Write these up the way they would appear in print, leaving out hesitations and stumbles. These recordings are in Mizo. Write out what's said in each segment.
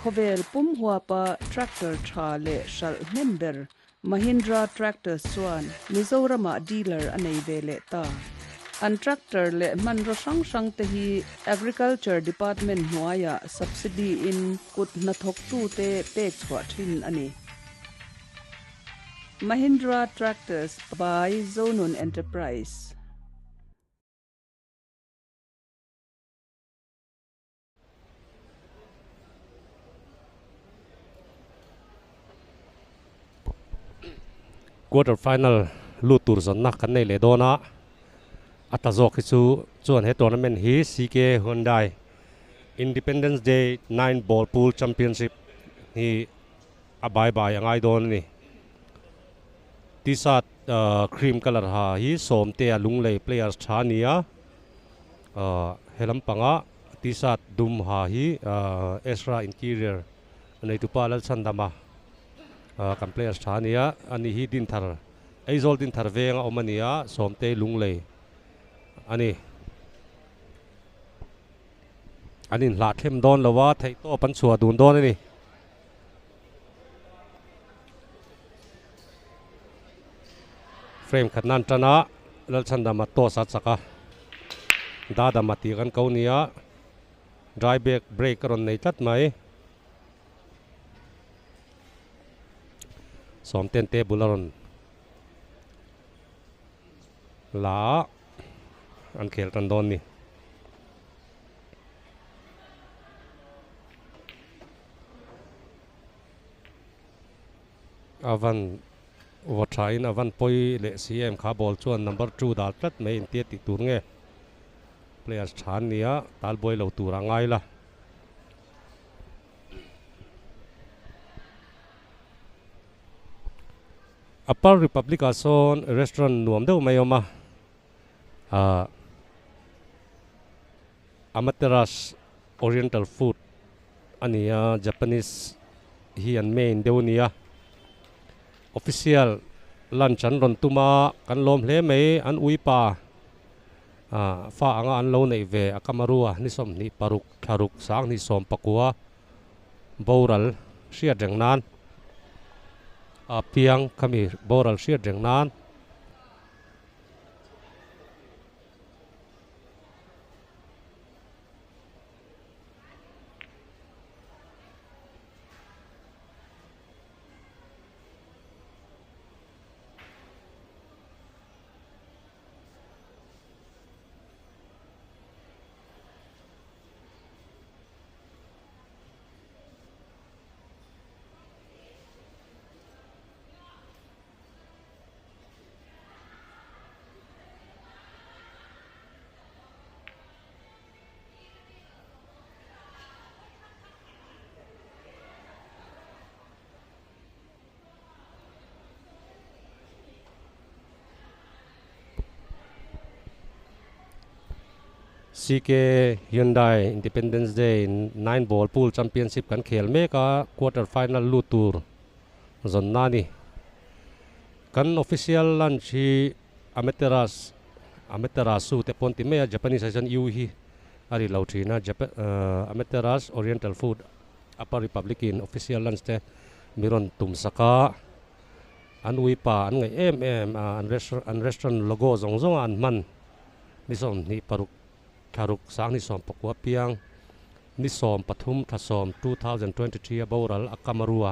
Khawvel pum huapa tractor tha leh hralh hnem ber Mahindra Tractors chuan Mizoramah dealer a nei ve leh ta. An tractor leh hmanraw hrang hrang te hi Agriculture Department hnuaiah subsidy in kut hnathawktute pek chhuah thin a ni. Mahindra Tractors by Zonun Enterprise. Quarter final lut tur zawnna kan nei leh dawn a, a tla zawk hi chu chuan he tournament hi CK Hyundai Independence Day 9 Ball Pool Championship hi a bai bai a ngai dawn a ni. T-shirt cream colour ha hi Sawmtea Lunglei players tha a ni a, he lampanga T-shirt dum ha hi Ezra Interior neitupa Lalchhandama kan players tha a ni a, ani hi Dinthar Aizawl Dinthar venga awm a ni a, Sawmtei Lunglei a ni. An inhlah thlem dawn lo a, theihtawp an chhuah dun dawn a ni. Frame khat nan tan a, Lalchhandama toss a chak a, Dadama tih kan ko nia, dry back break a rawn nei tlat mai. Sawmten table a rawn la a, an khel tan dawn ni. A van vaw thain a van pawi leh si em kha ball chuan number 2 dal tlat mai intia tih tur nge players tha an nia tal buai lo tur a ngai la. Upper Republic ah sawn restaurant nuam deuh mai a awm a ah Amaterasu Oriental food a ni a, Japanese hi an main deuh a ni a, official lunch an rawn tum a, kan lawm hle mai, an uipa ah fa anga an lo neih ve a kamarua ni 26 thlaruk 2019 boral hriat reng nan a piang khami boral hriat reng nan. CK Hyundai Independence Day 9 Ball Pool Championship kan khel mek a, quarter final lut tur zawnna a ni. Kan official lunch hi Amaterasu Amaterasu te pawh an ti mai a, Japanese ah chuan U hi a ri lo thin a, Japan Amaterasu Oriental Food Upper Republic in official lunch te mi rawn tum sak a, an uipa an ngaih em em a, an an restaurant logo zawng zawng a an hman ni 26 thlaruk 2019 piang ni 13 thla 10 2023 a boral a kamarua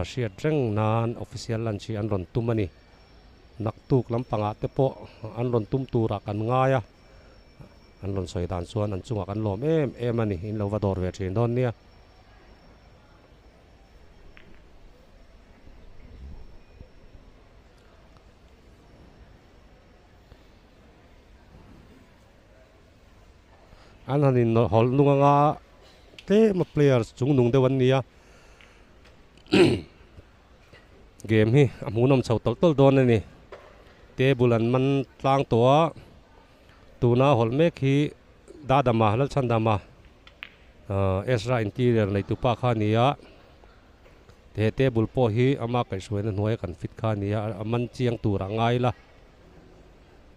hriat reng nan official lunch hi an rawn tum a ni. Naktuk lampangah te pawh an rawn tum turah kan ngai a, an rawn sawi dan chuan an chungah kan lawm em em a ni, in lo va dawr ve thin dawn nia. An han in hawlh nung anga tlem a players chung nung deuh an ni a. Game hi a hmuhnawm chho tawlh tawlh dawn a ni. Table an man tlang tawh a, tuna hawlh mek hi Dadama, Lalchhandama, Ezra Interior neitu pa kha a ni a. He table pawh hi ama kaihhruaina hnuaia kan fit kha a ni a, a man chiang tur a ngai la.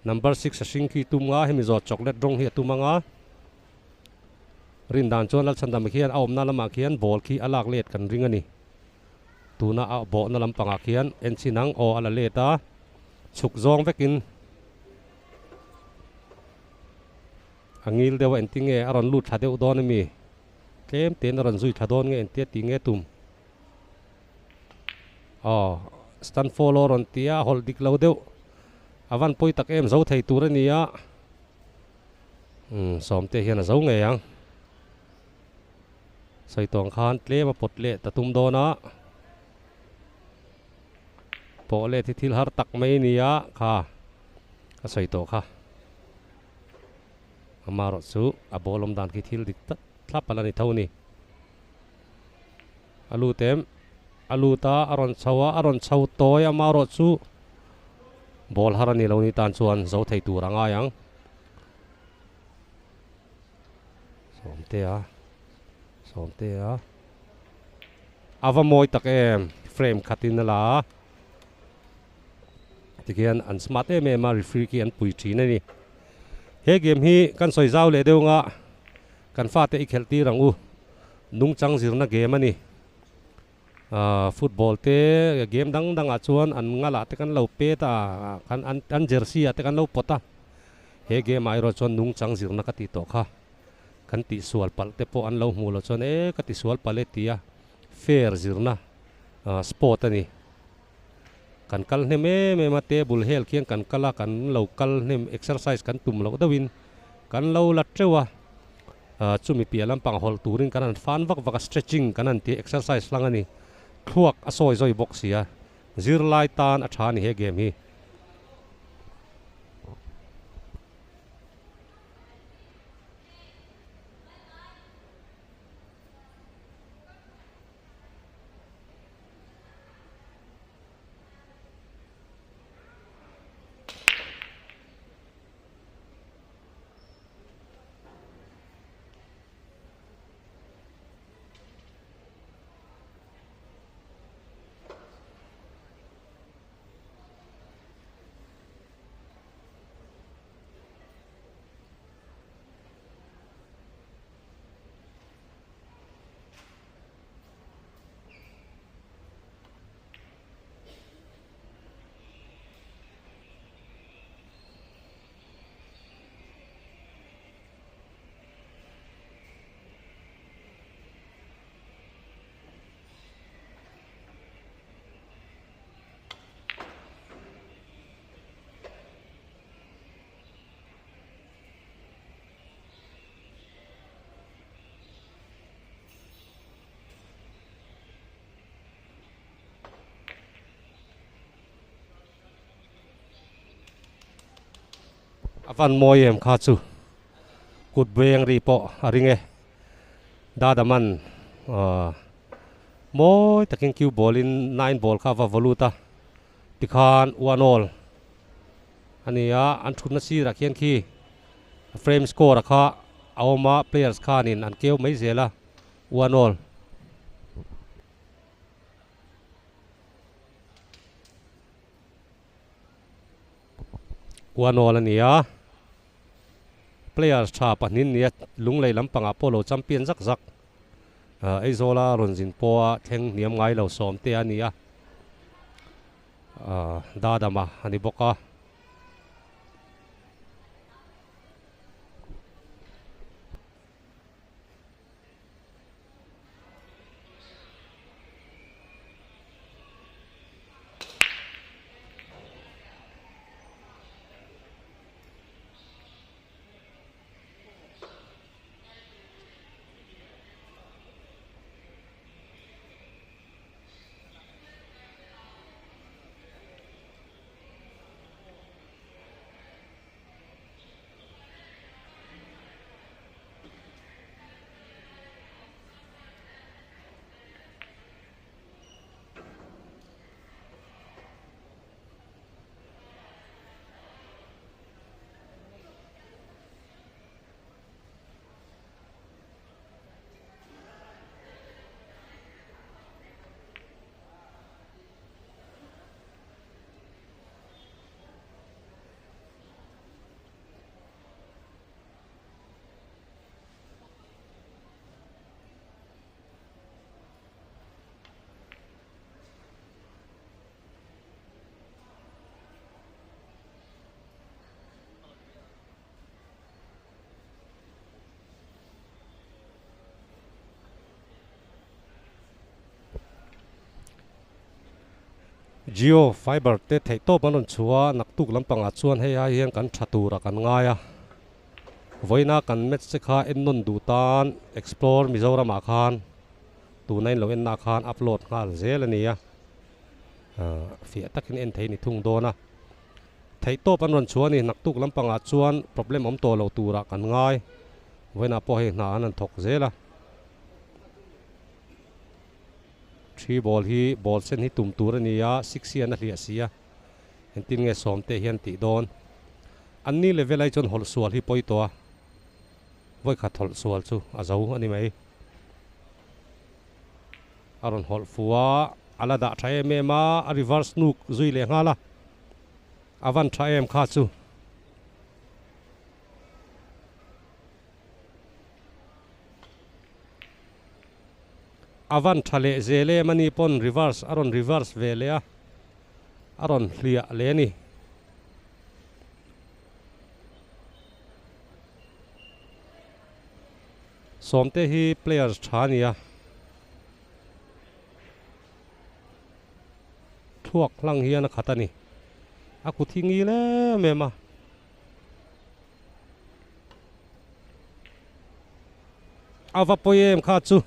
Number 6 a hring khi tum nga, hemi zawh chocolate rawng hi a tum anga. Rin dan chuan Lalchhandama khian a awmna lamah khian ball khi a lak let kan ring a ni. Tuna a bawhna lampangah khian en chin ang aw a la let a, chhuk zawng vekin a ngil deuh a engtinge a rawn lut thla deuh dawn a mi? Tlem tein a rawn zui thla dawn nge entia tih nge tum? Aw stand follow a rawn ti a, a hawlh dik lo deuh. A van pawi tak em zo thei tur a ni a. Umm Sawmte hian a zo ngei ang. Sawi tawng khan tlem a pawt leh ta tum dawn a. Pawh let hi thil har tak mai a ni a kha a sawi tawh kha. Amaherawh chu a ball awm dan khi thil dik tak thlap a la ni tho a ni. A lut em? A lut a, a rawn chho a, a rawn chho tawi amaherawh chu ball har a ni lo ni tan chuan zo thei tur a ngai ang. Sawmtea Sawmtea a va mawi tak em frame khatin a la a tikhian an smart em em a referee khi an pui thin a ni he game hi kan sawi zau leh deuh anga kan fate i khelh tir ang u nungchang zirna game a ni. Ahh football te game dang dangah chuan an ngalah te kan lo pet a, kan an an jersey ah te kan lo pawt a, he game ah erawh chuan nungchang zirna ka tih tawh kha kan tihsual palh te pawh an lo hmuh loh chuan e ka tisual palh e tia fair zirna ahh sport a ni. Kan kal hnem em em a, table hel khian kan kal a, kan lo kal hnem exercise kan tum loh deuhin kan lo la teuh a. Chumi piah lampang hawlh turin kan han fan vak vak a, stretching kan han tih exercise hlang a ni. Thluak a sawi zawi bawk si a, zirlai tan a tha a ni he game hi. A van mawi em kha chu kut beng ri pawh a ring e Dadaman aaa mawi takin cue ball in nine ball kha a va vaw lut a tikhan one all a ni a an thutna sirah khian khi frame score a kha a awm a players khanin an keu mai zel a one all. Uanawl a ni a, players tha pahnih nia Lunglei lampangah pawh lo champion zak zak Aizawla rawn zin pawha thleng hniam ngai lo sawmte a ni a, Dadama a ni bawk a. Jio fiber te theihtawp an rawn chhuah a, naktuk lampangah chuan hei ai hian kan tha turah kan ngai a. Vawiina kan match te kha en nawn duh tan Explore Mizoramah khan tuna in lo enna khan upload nghal zel a ni a, fiah takin en thei ni thung dawn a. Theihtawp an rawn chhuah a ni, naktuk lampangah chuan problem awm tawh lo turah kan ngai. Vawiinah pawh hei hna an rawn thawk zel a. Three ball hi ball sen hi tum tur a ni a, six hian a hliah si a, engtin nge sawmte hian tih dawn? An ni level ai chuan hawlh sual hi pawi tawh a, vawikhat hawlh sual chu a zo a ni mai. A rawn hawlh fu a, a la dah tha em em a, a reverse nuk zui leh nghal a, a van tha em kha chu. A van tha leh zel em a ni pawn reverse a rawn reverse ve leh a, a rawn hliah leh a ni. Sawmte hi players tha a ni a, thluak hlang hian a khat a ni. A kut hi ngil em em a. A va pawi em kha chu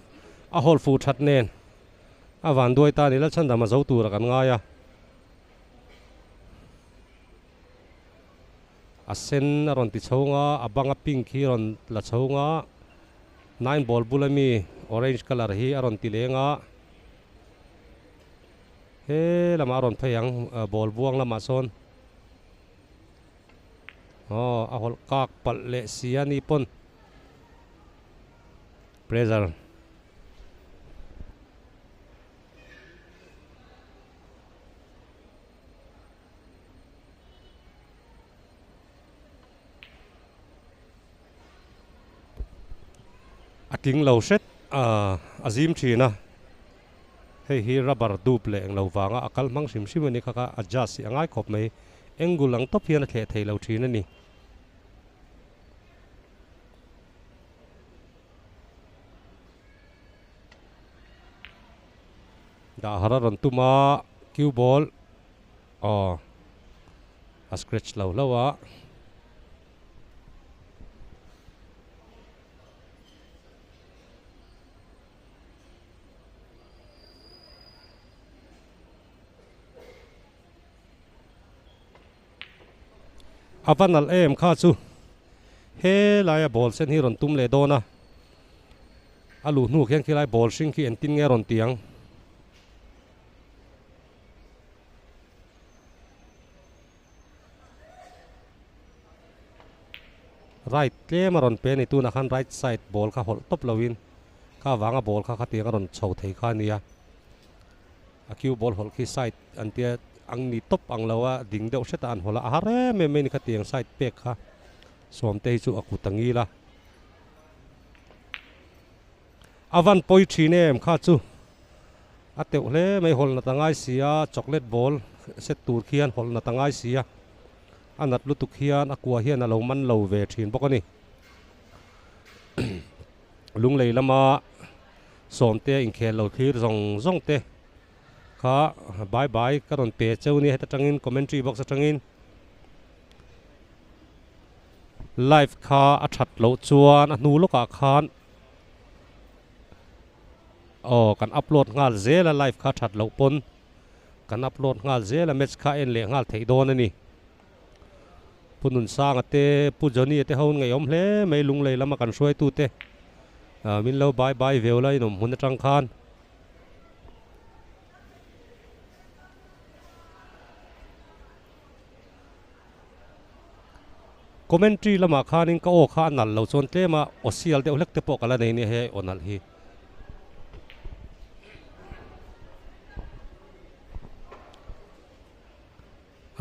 a hawl fuh that nen a van duai ta ni Lalchhandam a zo tura kan ngai a, a sen a rawn ti chho nga a banga pink hi a rawn la chho nga nine ball bula mi orange colour hi a rawn ti leng a, he lamah a rawn phei ang ball buang lamah sawn. Aw a hawlh kak palh leh si a ni pawn pressure a tling lo hret a a zim thin a hei hi rubber dup leh englo vanga a kal hmang hrim hrim a ni kha kha adjust hi a ngai khawp mai angle ang tawp hian a thleh thei lo thin a ni. Dah har a rawn tum a cue ball aw a scratch lo hlauh a. A va nalh em kha chu helaia ball sen hi rawn tum leh dawn a, a luh hnu khian khilai ball hring khi engtin nge a rawn ti ang. Right tlem a rawn pe a ni tunah khan right side ball kha hawlh tawp loin kha avanga ball kha khatiang a rawn chho thei kha a nia. A cue ball hawlh khi side an tia ang ni tawp ang lo a ding deuh hret a an hawlh a a har em em mai ni khatiang side pek kha sawmte hi chu a kut a ngil a. A van pawi thin em kha chu a teuh hle mai hawlh nat a ngai si a chocolate ball set tur khian hawlh nat a ngai si a a nat lutuk hian a kua hian a lo man lo ve thin bawk a ni. Lunglei lama sawmte inkhel lo thlir zawng zawng te kha bye bye ka rawn pe cheu nia heta tangin commentary box atangin live kha a that loh chuan a hnu lawkah khan aw kan upload nghal zel a live kha that loh pawn kan upload nghal zel a match kha en leh nghal theih dawn a ni. Pu Nunsanga te Pu Johnny te ho ngaihawm hle mai Lunglei lama kan hruaitu te min lo bye bye veu la inawm hmun atang khan. Commentary lamah khanin ka aw kha a nalh lo chuan tlem a aw sial deuh hlek te pawh ka la nei nia hei aw nalh hi.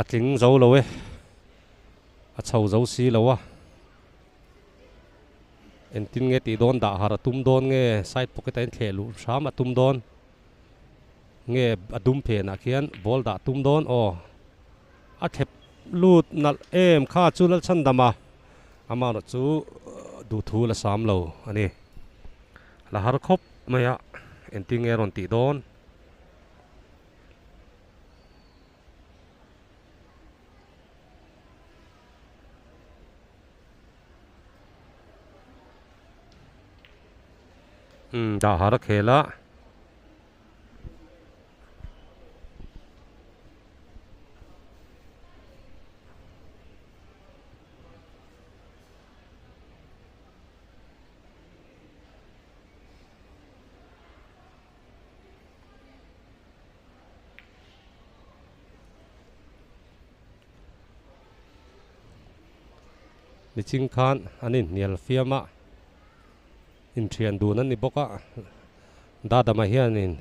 A tling zo lo e, a chho zo si lo a. Engtin nge tih dawn dah har a tum dawn nge side pocket a inthleh luh hram a tum dawn nge a dum phenah khian ball dah tum dawn aw. A thlep lut nalh em kha chu Lalchhandama amaherawh chu duhthu la sam lo a ni. La har khawp mai a, engtin nge a rawn tih dawn? Um dah har a khel a. Niching khan an inhnial fiam a, inthian dun an ni bawk a, Dadama hianin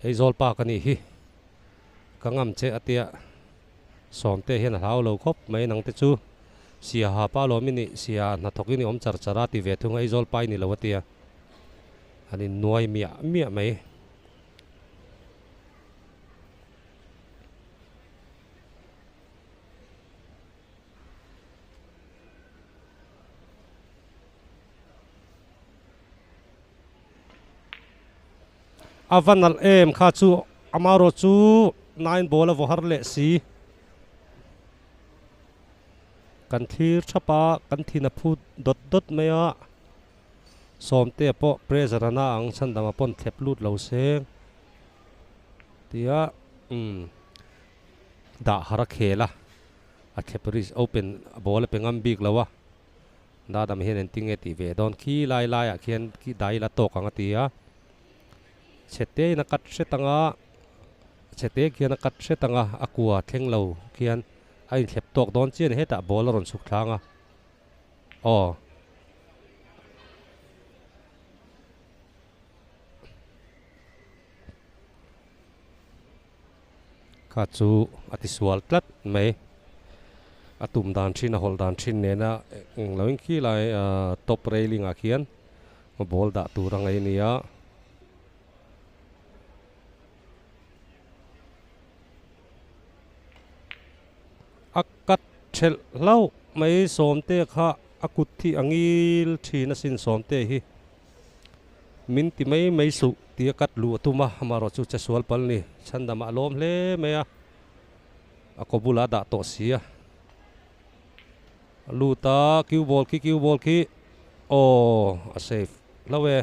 Aizawl pa ka nih hi ka ngam che a tia, Sawmte hian a hlau lo khawp mai nang te chu Siaha pa lawm i nih, Siaha hnathawk in i awm char char a ti ve thung a, Aizawl pa i ni lo a tia, an innuai miah miah mai. A va nalh em kha chu amarawh chu nine ball a vaw har leh si. Kan thlir thap a, kan thin a phu dawt dawt mai a. Sawmtea pawh pressure a na ang chhandama pawn thlep lut lo seng tia umm dah har a khel a, a thlep risk open ball a pe ngam bik lo a. Dadam hian engtin nge tih ve dawn khi lai laiah khian khi dai la tawk ang a ti a, chhete in a cut hret ang a, chhete khian a cut hret ang a, a kua thleng lo khian a inthlep tawk dawn chian hetah ball a rawn chhuk thlang a, aw. Kha chu a ti sual tlat mai. A tum dan thin a hawlh dan thin nena eng lo in khi lai top railing ah khian ball dah tur a ngaih a ni a. A cut thelh hlauh mai Sawmte kha a kut hi a ngil thin asin Sawmte hi. Min ti mai mai suh tia cut luh a tum a, amaherawh chu che sual pal ni. Chhandamah a lawm hle mai a, a kaw bulah a dah tawh si a. A lut a, cue ball khi cue ball khi aw a safe hlauh e.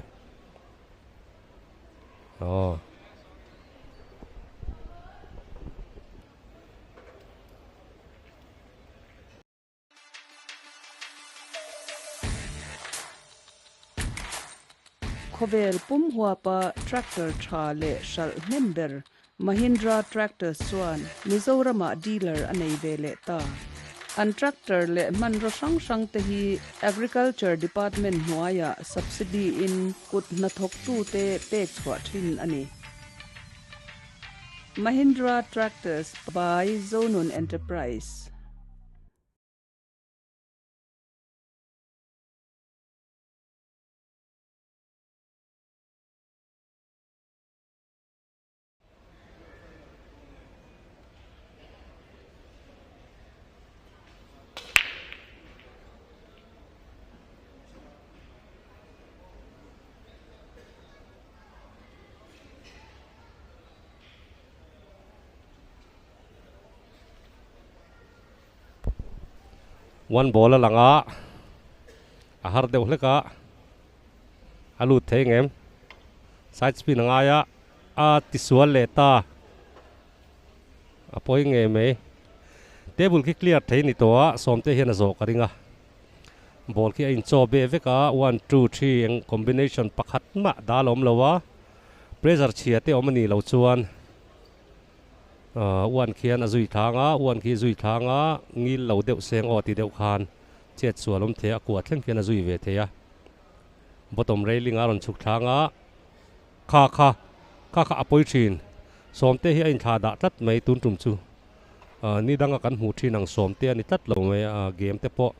Aw. Khawvel pum huapa tractor tha leh hralh hnem ber Mahindra Tractors chuan Mizoramah dealer a nei ve leh ta. An tractor leh hmanraw hrang hrang te hi Agriculture Department hnuaiah subsidy in kut hnathawktute pek chhuah thin a ni. Mahindra Tractors by Zonun Enterprise. One ball a lang a, a har deuh hlek a, a lut thei ang em? Side spin a ngai a, a tisual leh ta, a pawi ngei mai. Table khi clear thei ni tawh a, sawmte hian a zawh ka ring a, ball khi a inchaw be vek a, one two three eng combination pakhat mah dal a awm lo a, pressure chhia te awm a nih loh chuan. Uan khian a zui thlang a, uan khi zui thlang a, ngil lo deuh seng aw ti deuh khan chet sual awm thei a, kua thleng khian a zui ve thei a. Bottom railing a rawn chhuk thlang a, kha kha, kha kha a pawi thin. Sawmte hi a inthlah dah tlat mai tun tum chu. Ni danga kan hmuh thin ang sawmte a ni tlat lo mai a, game te pawh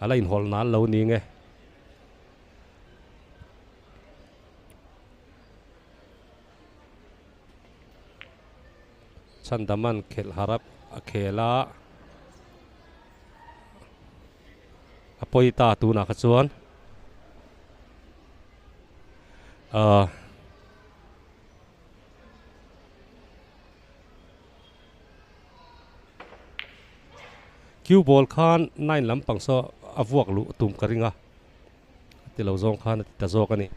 a la inhawlh nal lo ni nge. Chhandaman khelh harap a khel a, a pawi ta tunah kha chuan ahh cue ball khan nine lampang saw a vuak luh tum ka ring a, ti lo zawng khan a ti ta zawk a ni.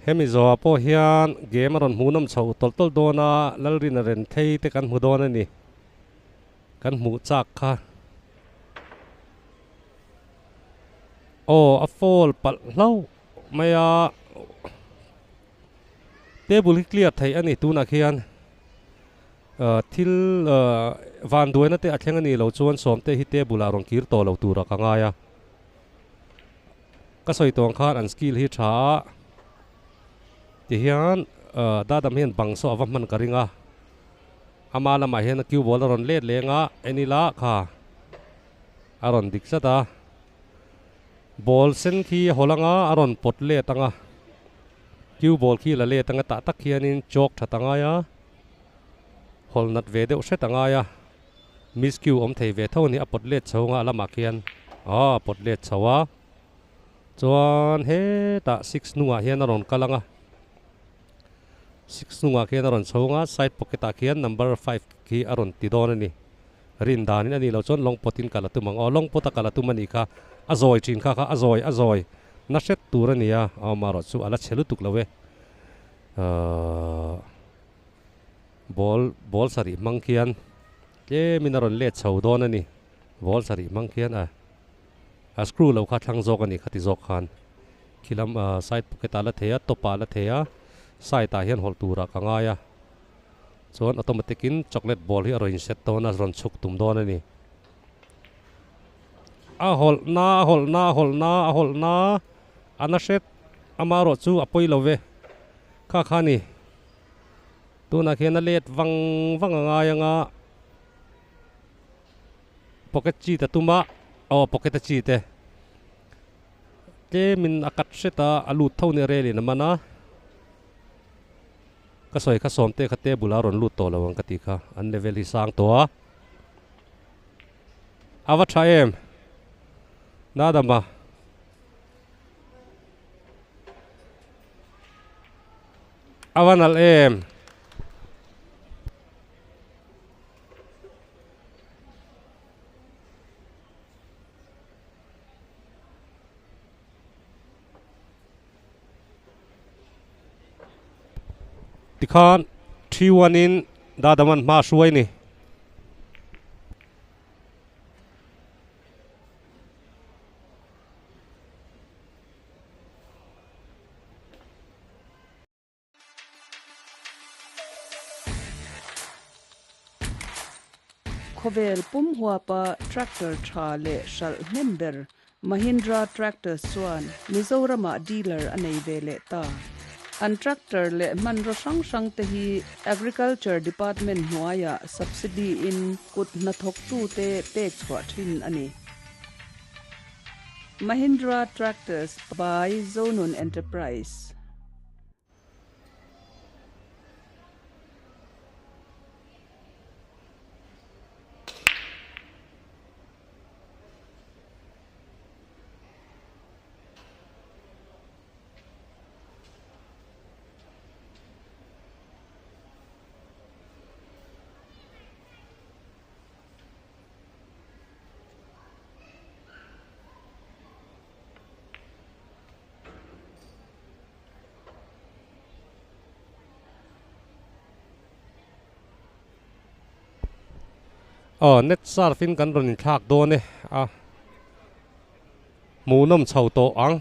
Hemi zawhah pawh hian game a rawn hmuhnawm chhoh tawlh tawlh dawn a, Lalrina Renthei te kan hmu dawn a ni. Kan hmuh chak kha. Aw a fall palh hlauh mai a, table hi clear theih a ni tunah khian thil vanduaina te a thleng a nih loh chuan sawmte hi table ah rawn kir tawh lo turah ka ngai a. Ka sawi tawng khan an skill hi tha a, tihian Dadam hian bang saw a va hman ka ring a, ama lamah hian a cue ball a rawn let leng a, en ila kha a rawn dik zat a, ball sen khi a haw lang a, a rawn pawt let ang a, cue ball khi la let ang a tah tak hianin chalk that a ngai a, hawl nat ve deuh hret a ngai a. Miss Q awm thei ve tho a ni, a pawt let chho anga a lamah khian a pawt let chho a, chuan hetah six hnungah hian a rawn kal ang a, six hnungah khian a rawn chho ang a, side pocket ah khian number five khi a rawn ti dawn a ni, rin danin a nih loh chuan lawng pawtin kal a tum ang, aw lawng pawta kal a tum a nih kha, a zawi thin kha kha a zawi a zawi na hret tur a ni a, aw marawh chu a la chhe lutuk lo e, ahh. Ball ball sarih hmang khian tlemin a rawn let chho dawn a ni. Ball sarih hmang khian a a screw lo kha thlang zawk a ni khati zawk khan khilam ah side pocket ah la thei a top ah la thei a side ah hian hawlh turah ka ngai a chuan automatic in chocolate ball hi a rawn in set dawn a rawn chhuk tum dawn a ni. A hawlh na a hawlh na a hawlh na a hawlh na a na hret amaherawh chu a pawi lo ve kha kha a ni. Tunah khian a let vang vang a ngai ang a, pocket chi ta tum a, aw pocket a chi te tlemin a cut hret a, a lut tho nia rel in a man a, ka sawi kha sawmte kha table ah a rawn lut tawh lo ang ka tih kha, an level hi sang tawh a, a va tha em Nadama. A va nalh em? Tikhan 3-1 in Dadaman hma a hruai ni. Khawvel pum huapa tractor tha leh hralh hnem ber Mahindra Tractors chuan Mizoramah dealer a nei ve leh ta. An tractor leh hmanraw hrang hrang te hi Agriculture Department hnuaiah subsidy in kut hnathawktute pek chhuah thin a ni. Mahindra Tractors by Zonun Enterprise. Aw net surf in kan rawn inthlak dawn e a hmuhnawm chho tawh ang.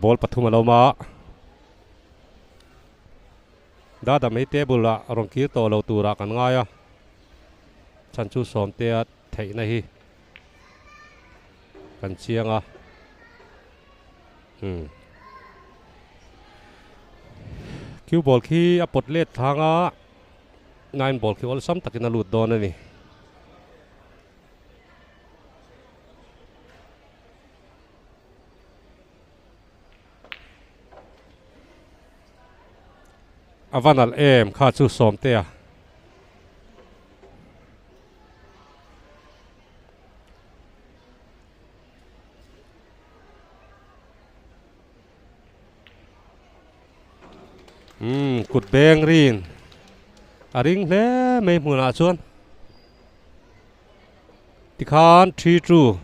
Ball pathum a lo ma. Da dam hi table ah rawn kir tawh lo turah kan ngai a. Chhan chu sawmtea theihna hi kan chiang a. Umm. Cue ball khi a pawt let thlang a, nine ball khi awlsam takin a lut dawn a ni. A va nalh em kha chu Sawmtea. Umm kut beng rin a ring hle mai hmunah chuan tikhan 3-2.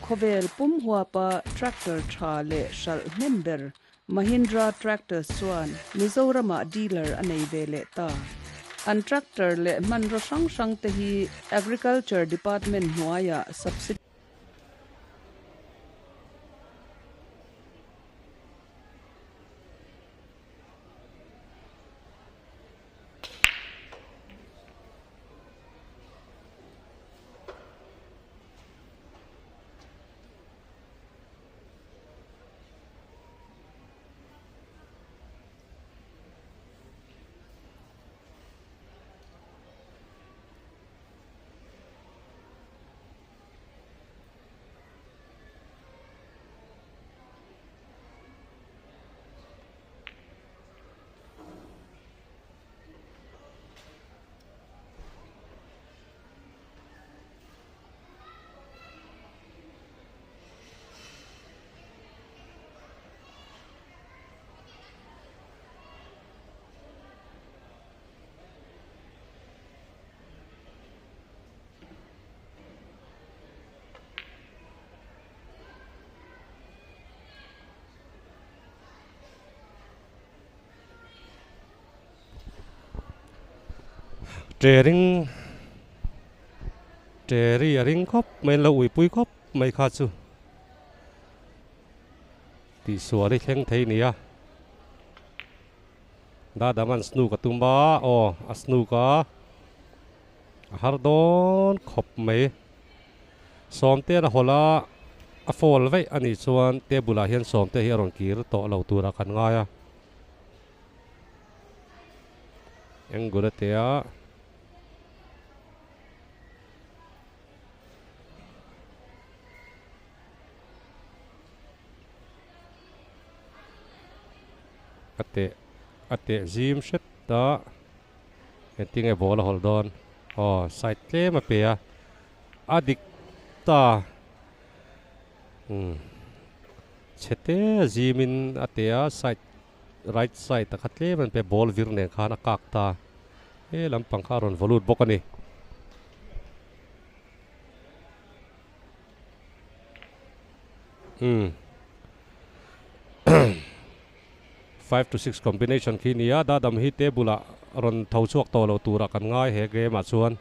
Khawvel pum huapa tractor tha leh hralh hnem ber Mahindra Tractors chuan Mizoramah dealer a nei ve leh ta. An tractor leh hmanraw hrang hrang te hi Agriculture Department hnuaiah subsidy Tering Teri a ring khawp mai an lo uipui khawp mai kha chu tihsual hi thleng thei nia Dadaman snook a tum a aw a snook a a har dawn khawp mai Sawmte a hawlh a a fall vaih a nih chuan table ah hian Sawmte hi a rawn kir tawh lo turah kan ngai a. Angle a te a. A teh a teh zim hret a engtin nge ball a hawlh dawn aw side tlem a pe a a dik ta umm chhe te zimin a teh a side right side a kha tlem an pe ball vir nen khan a kak ta he lampang kha a rawn vaw lut bawk a ni. Umm 5 to 6 combination khi nia dadam hi table ah rawn tho chhuak tawh lo turah kan ngai he game ah chuan.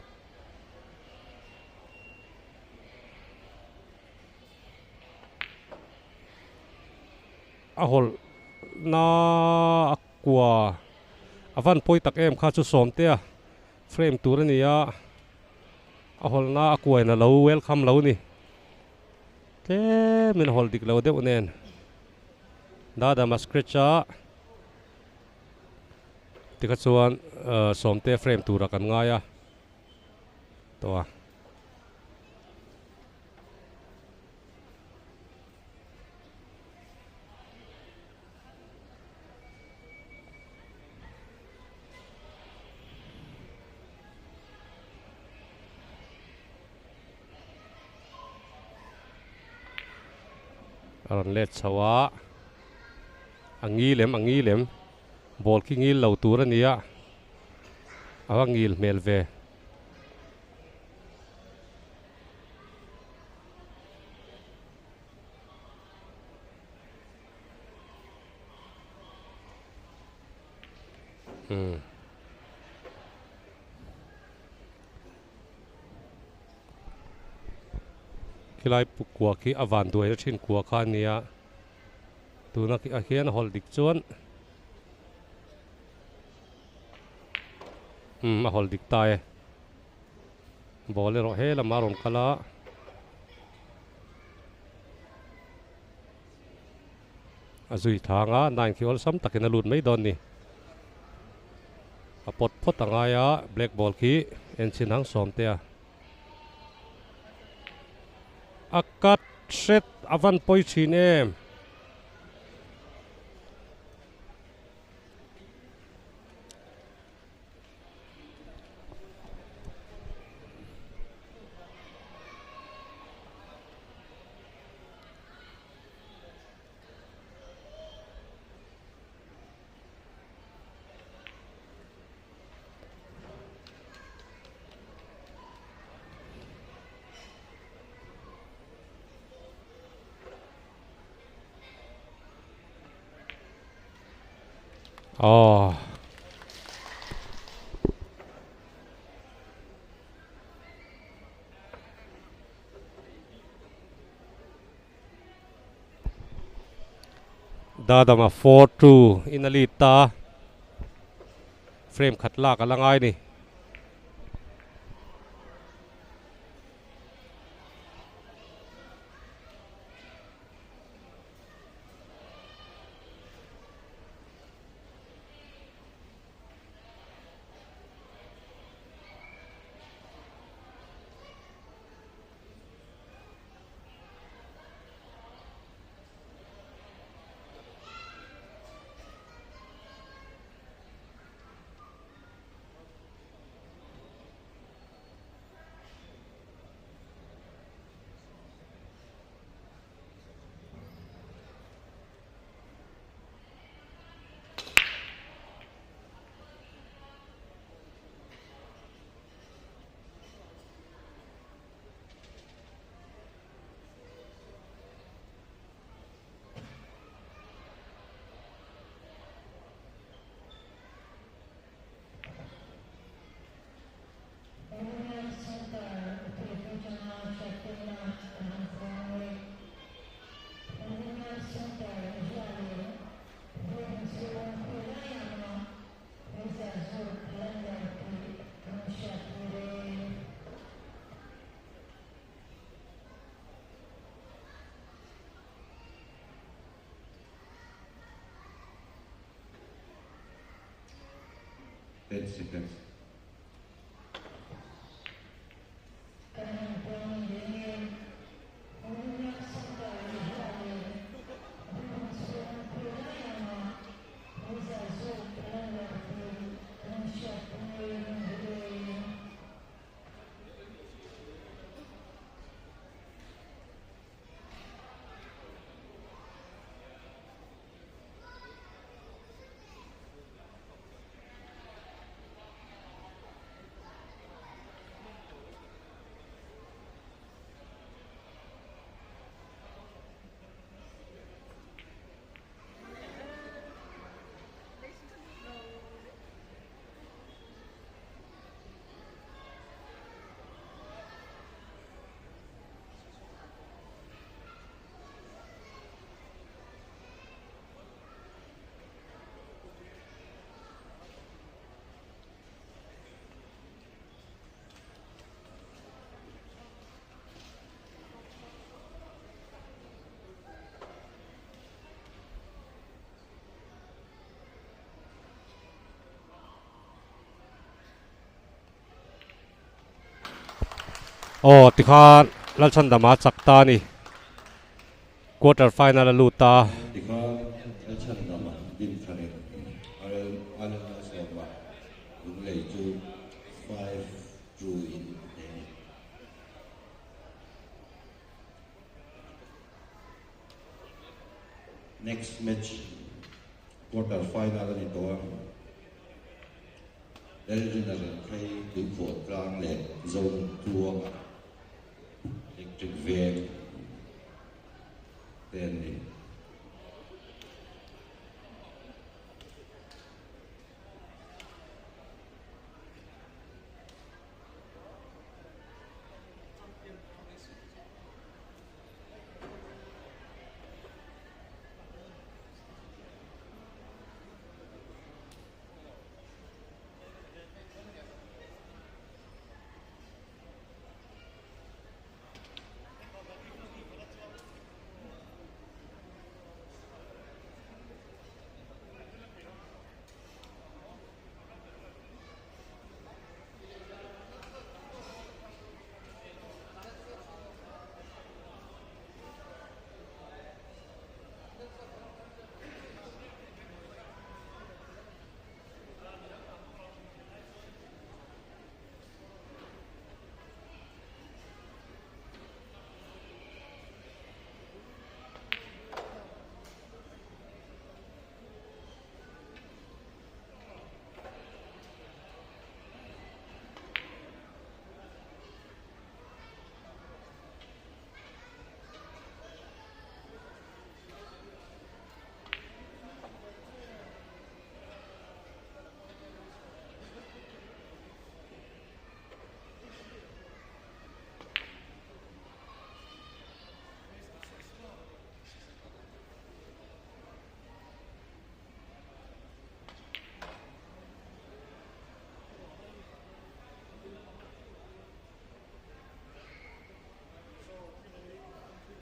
A hawlh na a kua a van pawi tak em kha chu sawmtea frame tur a ni a. A hawlhna a kuain a lo welcome lo ni. Tlemin a hawlh dik lo deuh nen. Dada ma scratch a tikha chuan sawmte frame tura kan ngai a tawh a. A rawn let chho a, a ngil em a ngil em, ball khi ngil lo tur a ni a. Ava ngil hmel ve. Hmm. Khilai kua khi a van duai na thin kua kha ania tuna khi a hian a hawlh dik chuan umm a hawlh dik ta e ball erawh he lamah a rawn kal a. A zui thang a, nine khi awlsam takin a lut mai dawn ni. A pawt phawt a ngai a, black ball khi en chhin ang sawm te a. A cut hret a van pawi thin em. Aww. Dadama 4-2 in a lead ta. Frame khat lak a la ngai ni. Ten seconds. Aw tikhan Lalchhandama chak ta a ni. Quarter final a lut ta. Tikhan Lalchhandama din tharin Arel Sawma Lunglei chu 5-2 in a hneh a ni. Next match quarter final a ni tawh a. Lalrina Renkhai Tuikhuahtlang leh Zonuntluanga Electric Veng te an ni.